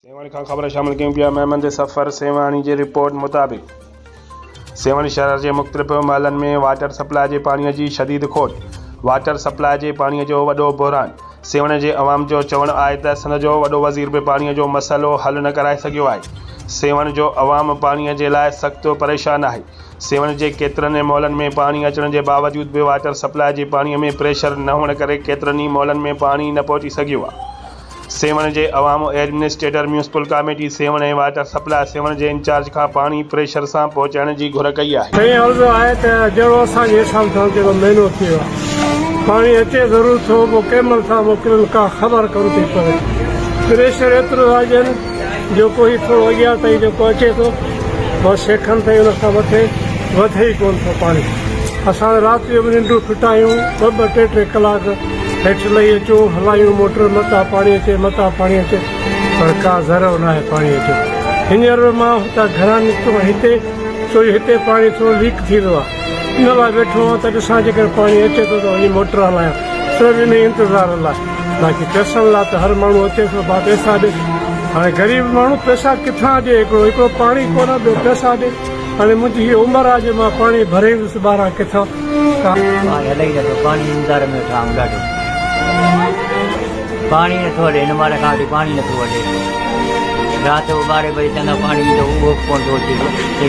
سيوهڻ کان خبر شامل ڪيون پيا محمد سفر سيوهاڻي جي رپورٽ مطابق سيوهڻ شهر جي مختلف محلن ۾ واٽر سپلاء جي پاڻي جي شديد کوٽ، واٽر سپلاء جي پاڻي جو وڏو بحران، سيوهڻ جي عوام جو چوڻ آهي ته سنڌ جو وڏو وزير به پاڻي جو مسئلو حل نه ڪرائي سگهيو آهي، سيوهڻ جو عوام پاڻي جي لاء سخت پريشان آهي، سيوهڻ جي ڪيترن ئي محلن ۾ پاڻي اچڻ جي باوجود به واٽر سپلاء جي پاڻي ۾ پريشر نه هئڻ ڪري ڪيترن ئي محلن ۾ پاڻي نه پهچي سگهيو آهي. سيوهڻ جي عوام administrator municipal committee Sehwan ۽ water supply Sehwan جي انچارج کان پاڻي پريشر سان پهچائڻ جي گهر ڪئي آهي. سائين عرض آهي ته جهڙو اسان جي حساب سان تهڙو مهينو ٿي ويو آهي پاڻي اچي ضرور ٿو پوء ڪنهن مهل ٿا موڪلين ڪا خبر ڪونه ٿي پوي پريشر ايترو ٿا ڏين جو ڪو هي ٿورو اڳيان تائين جيڪو اچي ٿو بس سيکن تائين ان کان مٿي وڌي ئي ڪونه ٿو پاڻي اسان رات جو به ننڊون ڦٽايون ٻه ٻه ٽي ٽي ڪلاڪ هيٺ لهي اچون، هلايون موٽر، متان پاڻي اچي، متان پاڻي اچي، پر ڪا ذرو ناهي پاڻيء جو. هينئر به مان هتان گهران نڪتو آهيان هتي، ڇو جو هتي پاڻي ٿورو ليڪ ٿيندو آهي. ان لاء ويٺو آهيان ته ڏسان جيڪڏهن پاڻي اچي ٿو ته وڃي موٽر هلايان. صرف انهيء انتظار لاء. باقي پئسن لاء ته هر ماڻهو اچي ٿو، ڀاء پئسا ڏي. هاڻي غريب ماڻهو پئسا ڪٿان ڏي؟ هڪڙو هڪڙو پاڻي ڪونه، ٻيو پئسا ڏي. هاڻي منهنجي هيء عمر آهي جو مان پاڻي ڀري ايندس ٻاهران ڪٿان. پاڻي هلي ئي نٿو پاڻي جي انتظار ۾ ويٺا آهيون ڏاڍو پاڻي نٿو هلي هن مهل کان وٺي پاڻي نٿو هلي رات جو ٻارهين بجي چوندا پاڻي ايندو اهو به ڪونه ٿو اچي.